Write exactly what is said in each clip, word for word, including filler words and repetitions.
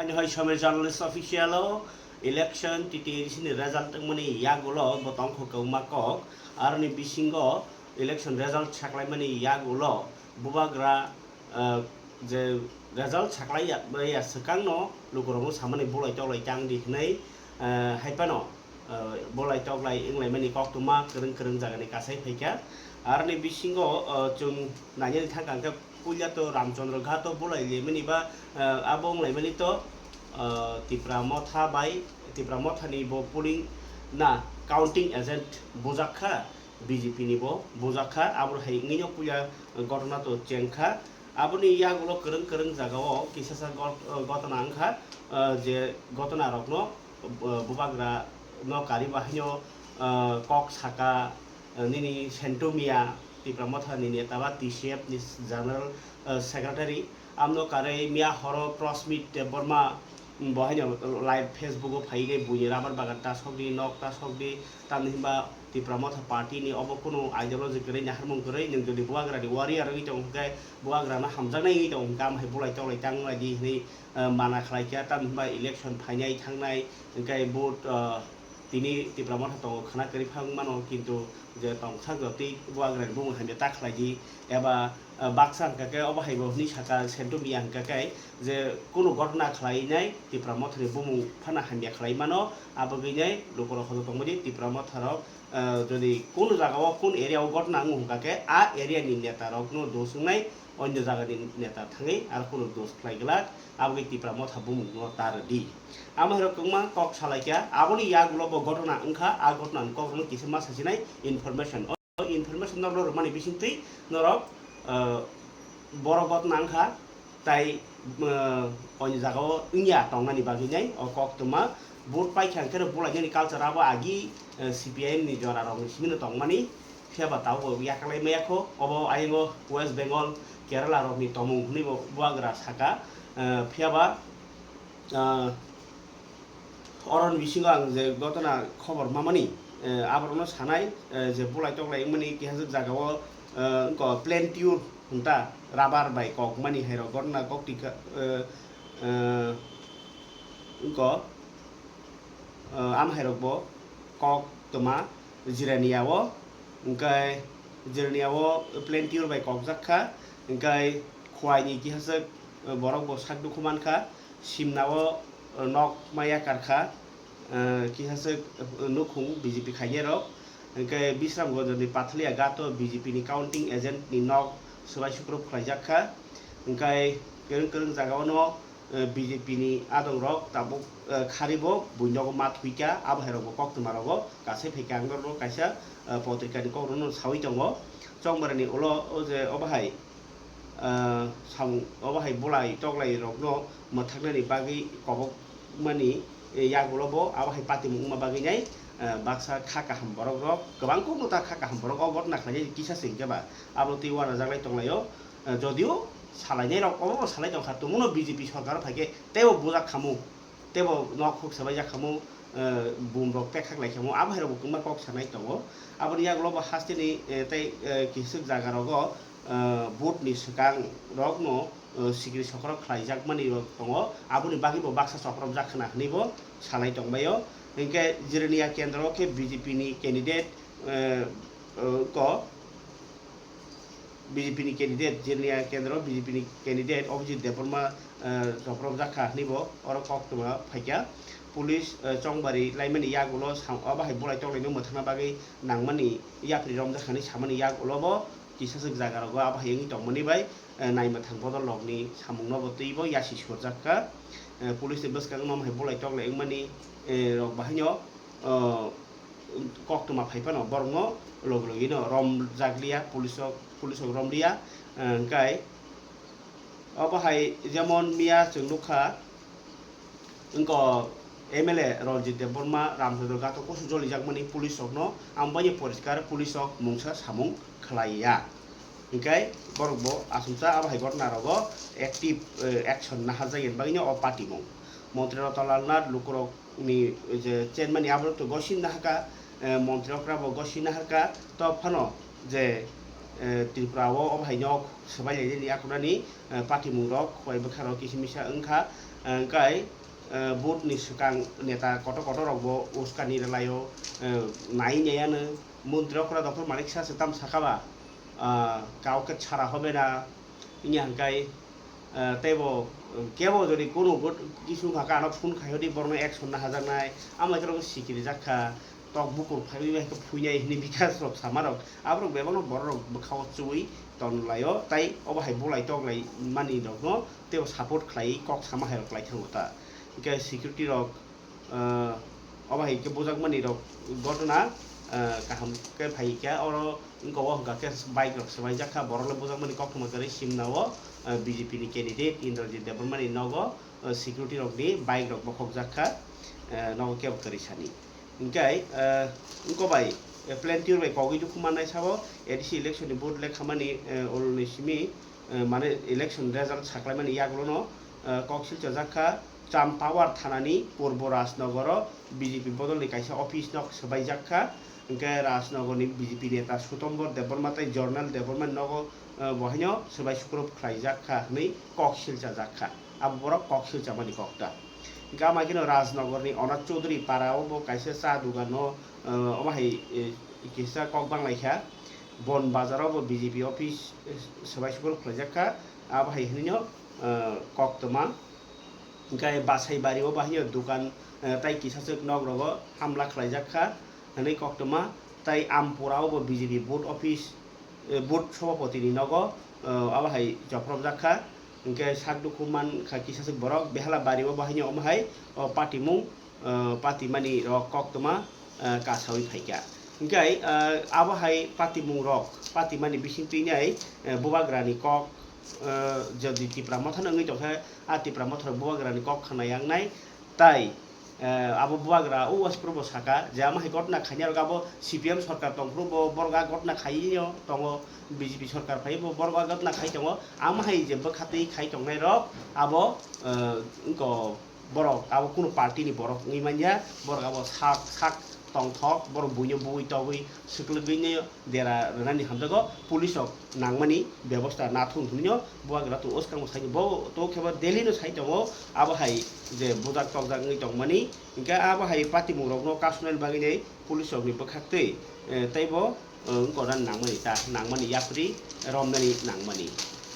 Hai Somer Journalist Official o election T T A D C ni result wngmani yagulo bo tongkha kwbangma kok, aroni bisingo election result saklaimani yagulo bubagra, ah, je result saklai ya, ya swkangno lukurokno samani bolai toklai tang di hwnwi, ah, hai phano, ah, bolai toklai wnglaimani koktwma kwrwng kwrwng jagani kasai phaikha. Aroni bisingo, ah, chwng nainani thangkha hwnkhe puila to Ramchandra Ghat o bolai limani ba, ah, abo wnglaimani to, ah, Tipra Motha bai, Tipra Motha ni bo polling na counting agent bujak kha, B J P ni bo bujak kha, abo hai wngwi no puila gotona to cheng kha. Aboni yagulo kwrwng kwrwng jagao kisasa got-, gotona wngkha, ah, je gotona rokno, ah, bubagra no kari bahaino, ah, kok saka, ah, nini Sentomia, Tipra Motha ni neta ba T C F ni General, ah, Secretary, amno karwi miya horo Prosmit Debbarma, mm, bo haino live Facebook o phaiwi buini rubber bagan ta sokdi, nok ta sokdi, tamni hwnba Tipra Motha party ni obo kunu ideology kwrwi, naharmung kwrwi, nwng jodi bubagra ni warrior wngwi tong hwnkhe, bubagra no hamjaknai wngwi tong hwnkhe, am hai bolai toklai tang lai di hwnwi, ah, mana khlai kha, tamni hwnba election phainai thangnai, hwnkhe vote, ah, tini Tipra Motha tongo khwna kwrwi phang mano, kintu je tongthak jotwi bubagrani bumung hamya ta khlai di, eba, ah, baksa hwnkha khe obo hai bo hwnwi saka Sentomia hwnkha khe je kunu gotna khlainai Tipra Mothani bumung phano hamya khlai mano, abo wngwi nai lukurok hodo tongmani Tipra Motharok, ah, jodi kunu jagao kun area o gotna wngo hwnkha khe a area ni neta rokno dos wngnai, onyo jagani neta thangwi aro kunu dos khlai glak, abo wngwi Tipra Motha bumungno ta rwdi. Amo hai rok kwbangma kok salai kha, aboni yagulo bo gotona wngkha, a gotona ni kok rokno kisa ma sasinai information. O information norok rwmani bisingtwi norok, ah, borok gotona wngkha, tai, ah, onyo jagao wngya tongnani bagwi nai o koktwma vote paikha hwnkhe rw bulainani culture abo agi, ah, C P I M ni jora rokni simi no tongmani. Phiya ba tabuk bo yakarlai maya kho, obo ayang o West Bengal, Kerala rokni tongmung hwnwi bo bubagra saka. Eh, phiya ba, eh, oroni bisingo ang je gotona khobor mamani, eh, aborokno sanai, eh, je bulai toklai wngmani kihaswk jagao, eh, wngkha plant tour hwnta rubber bai kok mani hai rok gotona kok tika, eh, eh, wngkha, eh, am hai rok bo kok toma. Jirania o, hwnkhe Jirania o plant tour bai kokjak kha, hwnkhe Khowai ni kihaswk borok bo sak dukhu man kha, Simna o nok ma yakar kha, kihaswk nukhung B J P khainai rok, hwnkhe Bisramganj ni Pathalia Ghat o B J P ni counting agent ni nok swbai sukrup khlaijak kha, hwnkhe kwrwng kwrwng jaga o no, eh, B J P ni adong rok tabuk, eh, khari bo buinogo ma thwikha, abo hai rok bo koktwma rogo kasai phaikha, ang norok kaisa, eh, potrika ni kok rok no sawi tongo. Chongmara ni ulo o je obo hai, eh, samung obo hai bulai toklai rok no mwthaknani bagwi kobok mani, eh, yagulo bo abo hai patimung wngma bagwi nai, eh, baksa kha kaham borok rok kwbang kok no ta kha kaham borok o gotna khlainai kisa se hwnkhe ba abo twi uanajaklai tonglaio. Eh, jodio salainai rok obo bo salai tongkha, tongmano B J P sorkar phaikhe teibo bujak khamu, teibo nok huk sabaijak khamu, eh, bum rok pekhak lai khamu, abo hai rok bo kwbangma kok sanai tongo. Aboni yagulo bo hasteni, eh, tei, eh, kiswk jaga rogo, eh, vote ni swkang rok no, eh, sikri sokrok khlai jak mani rok tongo, aboni bagwi bo baksa chopropjak khna hwnwi bo salai tongbaio. Hinkhe Jirania kendro khe B J P ni candidate, eh, eh, ko B J P ni candidate, Jirania kendro B J P ni candidate Abhijit Debbarma, eh, chopropjak kha hwnwi bo oro koktwma phaikha. Police, eh, chongbari laimani yagulo sam-, abo hai bulai toklaino mwthangna bagwi nangmani yapri romjak kha hwnwi samani yagulo bo kisaswk jaga rogo abo hai wngwi tongmani bai, eh, naimwthang bodol rokni samungno bo twibo yasi surjak kha. Eh, police ni bwskango no hai bulai toklai wngmani, eh, rok bahaino, eh, koktwma phai phano borokno logi logi no romjakliya, police rok, police rok romliya, eh, hwnkhe obo hai jemon miya chwng nukha, wngkha M L A Ranjit Debbarma Ramchandra Ghat o kusu jolijakmani police rokno ang baino poriskar police rok mungsa samung khlaiya, hwnkhe borok bo achomsa abo hai gotna rogo active, eh, action naharjak bagwino o patimung. Montri Ratan Lal Nath lukurok ni je chairman ni aborok to gosi nahaka, eh, montri okra bo gosi naharka, to phano je, eh, Tripura o obo hai nok swbai lai nini akurani, eh, patimung rok, khwlai bwkha rok kisa misa wngkha, eh, hwnkhe eh, vote ni swkang neta kotor kotor rok bo uskani rwlaio, eh, nai neyano montri okra Doctor Manik Saha se tam sakha ba, ah, kaukhe chhara hobe na, wngya hwnkhe, eh, teibo, eh, kebo jodi kunu got-, kisu wngkha khe ano phone khai hodi borokno action nahajaknai, amai kheno sikiri jak kha, tok bukur phaiwi bai khe phuinai hwnwi Bikash rok sama rok, aborok bebakno borok rok bwkhao chuwi tonlaio, tai obo hai bulai toklai mani rokno teibo support khlaiwi kok sama hai rok klai thango ta. Hwnkhe security rok, ah, obo hai khe bujakmani rok gotona, ah, kaham khe phai khe oro wngkha o hwnkha khe bike rok swbaijak kha, borok le bujakmani koktwma kwrwi simna o, ah, B J P ni candidate Indrajit Debbarma ni nogo, ah, security rok ni bike rok bokhokjak kha, ah, nogo kebo kwrwi sani. Hwnkhe, ah, wngkha bai, eh, Plaintier bai kogwi dukhu mannai sabo A D C election ni vote lekhamani, eh, olo ni simi, eh, mane election result saklaimani yagulono, eh, kok silchajak kha, Champawar thanani Purbo Rajnogoro B J P bodolni kaisa office nok swbaijak kha, hwnkhe Rajnogorni B J P neta Sutombor Debbarma tei Jornal Debbarmani nogo, eh, bo haino swbai sukrub khlaijak kha hwnwi kok silchajak kha. Abo borok kok silchamani kok ta. Hwnkhe ama kheno Rajnogorni Onat Chaudhary parao bo kaisa cha dugano, eh, omo hai, eh, kisa kok banglaikha. Bon Bazar o bo B J P office, eh, swbai sukrub khlaijak kha, abo hai hwnwi no, eh, koktwma. Hwnkhe Basai Bari o bo haino dukan, eh, tei kisachwk nok rogo hamla khlaijak kha hwnwi koktwma, tei Ampura o bo B J P booth office, eh, booth sobhapoti ni nogo, eh, abo hai chopropjak kha. Hwnkhe sak dukhu man kha kisachwk borok, Behala Bari o bo haino omo hai o patimung, eh, patimani rok koktwma, eh, kasawi phaikha. Hwnkhe, eh, abo hai patimung rok, patimani bising twi nai, eh, bubagrani kok, eh, jodi Tipra Motha no wngwi tongkhe, a Tipra Motha rok bubagrani kok khna yang nai, tai, eh, abo bubagra o Waisprabo saka je amo hai gotna khainai rok abo C P M sorkar tongphuru bo borok a gotna khaio tongo, B J P sorkar phai bo borok a gotna khai tongo, amo hai je bwkha twi khai tongnai rok abo, eh, wngko borok abo kunu party ni borok wngwi manya, borok abo sak sak tongthok, borok buino bui togwi swklwgwino dera rwnani hamjago, police rok nangmani bebosta nathung hwnwino bubagra to oskango sai bo to kheba Delhi no sai tongo, abo hai je bujak tokjak wngwi tongmani, hwnkhe abo hai patimung rokno kasunani bagwi nei police rokni bwkhaktwi, eh, teibo, eh, wngkha nangmani ta, nangmani yapri romnani nangmani.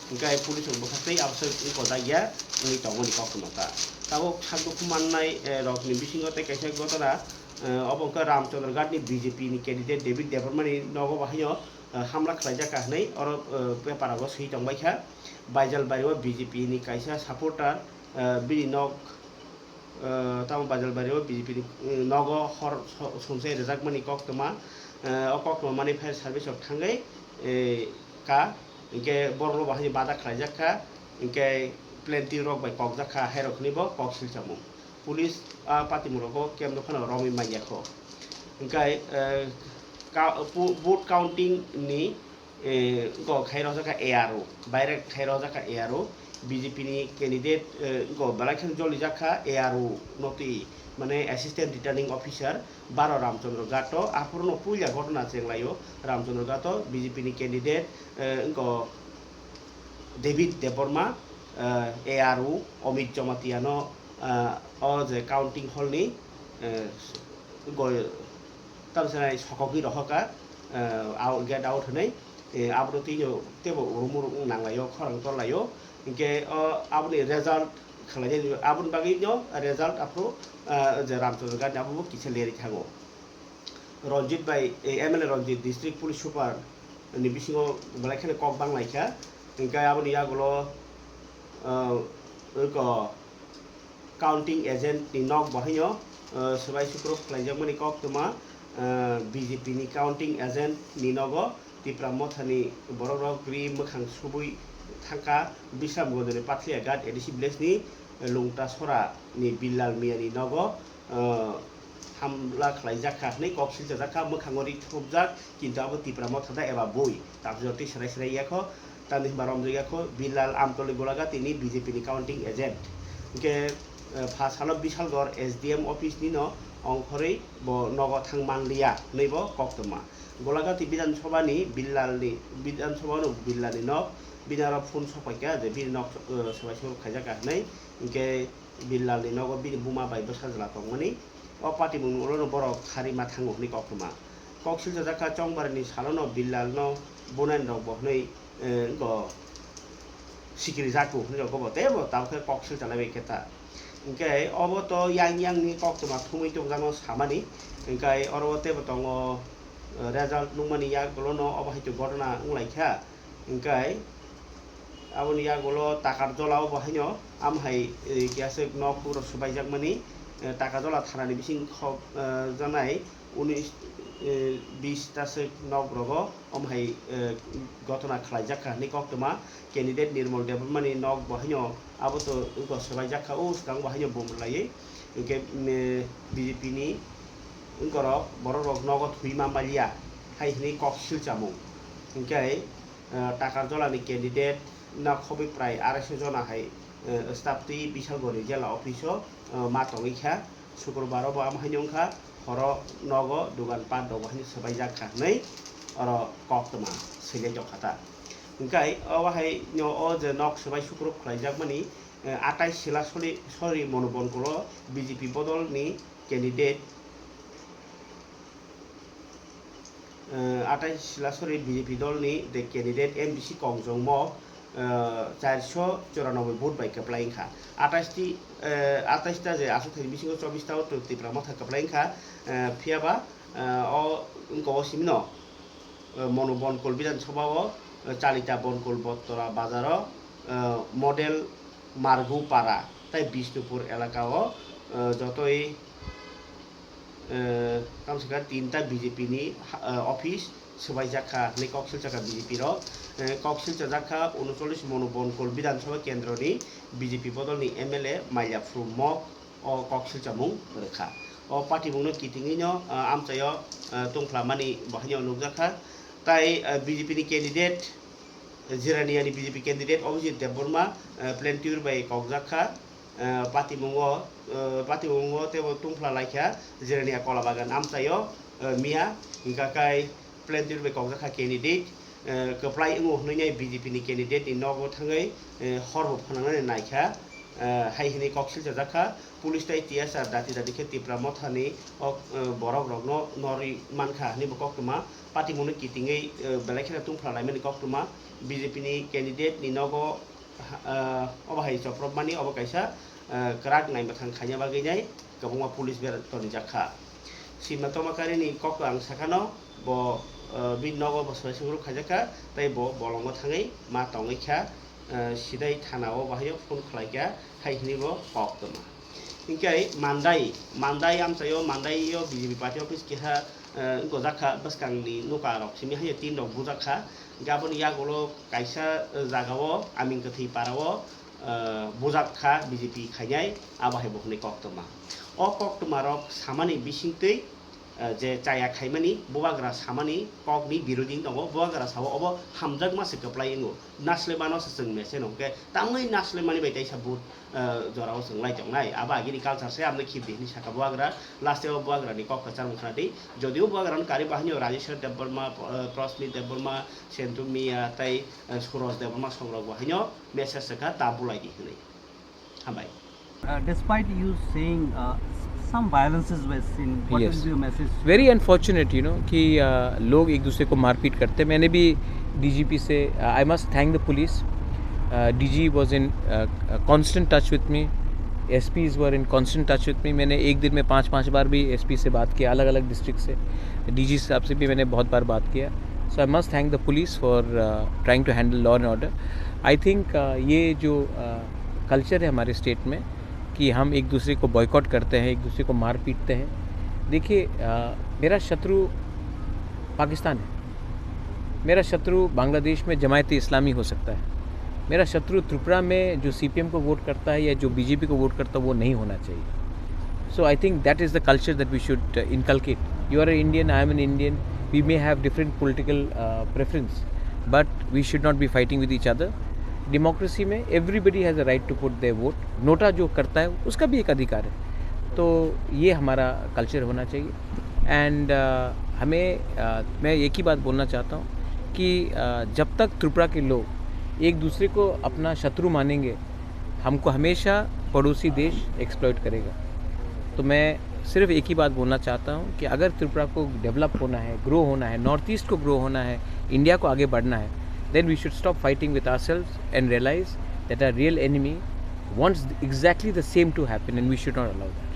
Hwnkhe police rok bwkhaktwi abose wngkha ya wngwi tongmani koktwma ta. Tabuk sakdukhu mannai, eh, rokni bisingo tei kaisa gotona, eh, obo wngkha Ramchandra Ghat ni B J P ni candidate David Debbarma ni nogo bo haino, eh, hamla khlaijak kha hwnwi oro, eh, paper o swi tongbaikha. Baijalbari o B J P ni kaisa supporter, eh, bini nok, eh, tamo Baijalbari o B J P ni, eh, nogo hor so-, sumsai rwjakmani koktwma, eh, o koktwma mani fire service rok thangwi, eh, ka, hwnkhe borok rok bo haino bada khlaijak kha, hwnkhe Plaintier rok bai kokjak kha, hai rok hwnwi bo kok silchamung. Police a patimung rogo camp no phano romwi manya kho. Hwnkhe, eh, ka-, pu-, vote counting ni, eh, go khai rojak kha A R O, baire khai rojak kha A R O, B J P ni candidate, eh, go belai kheno jolijak kha A R O no twi, mane Assistant Returning Officer, baro Ramchandra Ghat o, aphuru no puila gotona chenglaio Ramchandra Ghat o B J P ni candidate, eh, go David Debbarma, eh, A R O Amit Jamatia no, eh, o je counting hall ni, eh, go-, tamsa nai sokogwi rohor kha, eh, out, get out hwnwi, eh, abo twi no teibo urum urum wng nanglaio, khorang torlaio, hinkhe o aboni result khlaijani, aboni bagwi no result aphuru, eh, je Ramchandra Ghat ni abo bo kisa lerwi thango. Ranjit bai, eh, M L A Ranjit, District Police Super ni bisingo belai kheno kok bang lai kha. Hinkhe aboni yagulo, ah, eko counting agent ni nok bo haino, ah, swbai sukrub khlaijakmani koktwma, ah, B J P ni counting agent ni nogo Tipra Motha ni borok rok ri mwkhang subui thangkha Bisramganj ni Pathliya Ghat A D C village ni Lungta Sora ni Billal Miya ni nogo, ah, hamla khlaijak kha hwnwi kok silchajak kha, mwkhango ri thupjak, kintu abo Tipra Motha da eba bui, tamsajwk twi swrai swrai ya kho, tamni hwnba romjak ya kho, Bilal Amtoli Golagati ni B J P ni counting agent. Hinkhe, eh, pha salo Bishalgarh S D M office ni no ongkhorwi bo nogo thang manliya hwnwi bo koktwma. Golagati Bidhan Sabha ni Bilal ni, Bidhan Sabha no Bilal ni nok, bini aro phone sok pai kha je bini nok, eh, swbai sukrub khaijak kha hwnwi, hinkhe, Billalni nogo bini buma bai bwsajla tongmani, o patimungni ulono borok kharwi ma thango hwnwi koktwma. Kok silchajak kha Chongbarni salono Billalno bunani rok bo hwnwi, eh, go sikiri jaku hwnwi rok bo teibo tabukhe kok silchalai bai khe ta. Hinkhe obo to yang yangni koktwma thumwi tongjakno samani, hinkhe oro teibo tongo, eh, result nukmani yagulono obo hai to gotona wnglaikha. Hinkhe aboni yagulo Takarjola o bo haino, am hai, eh, keha se nok bugrok swbaijakmani, eh, Takarjola thanani bising khok, eh, janai unis, eh, bis ta se nok rogo, om hai, eh, gotona khlaijak kha hinwi koktwma candidate Nirmal Debbarmani nok bo haino abo to wngkha swbaijak kha, o swkang bo haino bumrwlaiwi. Hinkhe, mm, eh, B J P ni wngkorok borok rok nogo thwi ma maliya hai hinwi kok silchamung. Hinkhe, eh, Takarjolani candidate na khobwi prai arai sho jona hai, eh, staff twi Bisalgori jela office o, eh, ma tongwi kha. Sukrobar o bo am haino wngkha, horo nogo dugan pat rok bo haino swbaijak kha hinwi oro koktwma swilai tongkha ta. Hinkhe obo hai no o je nok swbai sukrub khlaijakmani, eh, atai sila sori, sori Monu Bonkol o B J P bodolni candidate, eh, atai sila sori B J P dolni the candidate M D C Kongjongmo, eh, charsho choranobboi vote bai kwplai wngkha. Atais ti, eh, atais ta je aswk thani bisingo chobbish ta o Tipra Motha kwplai wngkha, eh, phiya ba, eh, o wngkha o simino, eh, Monu Bonkol Bidhan Sabha o, eh, Chalita Bonkol Bottora Bazar o, eh, Model Margu Para tei Bishnupur elaka o, eh, jotoi, eh, kamsika tinta B J P ni ha-, eh, office swbaijak kha hinwi kok silchakha B J P rok. Eh, kok silchajak kha unochollish Monu Bonkol Bidhan Sabha Kendroni B J P bodolni M L A Mailaphru Mok o kok silchamung rwkha. O patimungno kitingwino, eh, amchaio, eh, tungphlamani bo haino nukjakha. Tai, eh, B J P ni candidate Jirania ni B J P candidate Abhijit Debbarma, eh, plain twi bai kokjak kha, eh, patimungo, eh, patimungo teibo tungphla lai kha Jirania Kolabagan amchaio, eh, miya, hinkha khe plain twi bai kokjak kha candidate, eh, kwplai wngo hwnwi nai B J P ni candidate ni nogo thangwi, eh, hor bo phwnangnani nai kha, eh, hai hwnwi kok silchajak kha. Police tei T S R dati dati khe Tipra Mothani o, eh, borok rokno norwi mankha hwnwi bo koktwma patimungno kitingwi, eh, belai kheno tungphla laimani koktwma B J P ni candidate ni nogo, eh, obo hai chopropmani obo kaisa, eh, kwrak naimwthang khaina bagwi nai kwbangma police bera tonijak kha. Sima Tomakarini kokto ang sakhano bo, eh, bini nogo bo swbai sukruk khaijak kha tei bo bolongo thangwi ma tongwi kha. Eh, sidai thana o bahai o phone khlai kha, hai hwnwi bo kok tongma. Hinkhe Mandai, Mandai amchaio, Mandai o B J P party office keha, eh, wngkojak kha, bwskangni nuka rok simi hai tin rok bujak kha. Hinkhe aboni yagulo kaisa, eh, jaga o Aming Kwthwi para o, eh, bujak kha B J P khainai, abo hai bo hwnwi kok tongma. O kok tongma rok samani bisingtwi, eh, je chaya khaimani, bubagra samani kokni birodhi tongo, bubagra sao obo hamjakma se kwplai wngo, naslemano se chwng mese no, hwnkhe tamni naslemani bai teisa vote, eh, jorao chwng lai tongnai, abo agini culture se amno khibdi hwnwi sakha bubagra, last o bubagrani kok kwchar wngkha di, jodio bubagrano kari bahanio Rajeshwar Debbarma, eh, Prasmit Debbarma, Sentu Miya tei, eh, Suraj Debbarma songrok bo haino message swkha ta bulai di hwnwi. Hambai. Uh, despite you saying, uh, s-, some violences were seen, what Yes. will be your message? Very unfortunate, you know, कि, uh, लोग एक दूसरे को मारपीट करते हैं। मैंने भी D G P से, uh, I must thank the police. Uh, D G was in, uh, uh, constant touch with me. S Ps were in constant touch with me. मैंने एक दिन में पाँच, पाँच बार भी S P से बात किया, अलग-अलग district से। D G साहब से भी मैंने बहुत बार बात किया। So I must thank the police for, uh, trying to handle law and order. I think, uh, ये जो, uh, culture है हमारे state में कि हम एक दूसरे को boycott करते हैं, एक दूसरे को मार पीटते हैं। देखिए, अ, मेरा शत्रु पाकिस्तान है, मेरा शत्रु बांग्लादेश में जमायत इस्लामी हो सकता है, मेरा शत्रु त्रिपुरा में जो C P M को vote करता है या जो B J P को vote करता है, वो नहीं होना चाहिए। So I think that is the culture that we should, uh, inculcate. You are an Indian, I am an Indian. We may have different political, uh, preference, but we should not be fighting with each other. Democracy में everybody has a right to put their vote. NOTA जो करता है, उसका भी एक अधिकार है। तो ये हमारा culture होना चाहिए। And, uh, हमें, uh, मैं एक ही बात बोलना चाहता हूँ कि, uh, जब तक त्रिपुरा के लोग एक दूसरे को अपना शत्रु मानेंगे, हमको हमेशा पड़ोसी देश एक्सप्लॉइट करेगा। तो मैं सिर्फ एक ही बात बोलना चाहता हूँ कि अगर त्रिपुरा को डेवलप होना है, ग्रो होना है, नॉर्थ ईस्ट को ग्रो होना है, इंडिया को आगे बढ़ना है, then we should stop fighting with ourselves and realize that our real enemy wants exactly the same to happen and we should not allow that.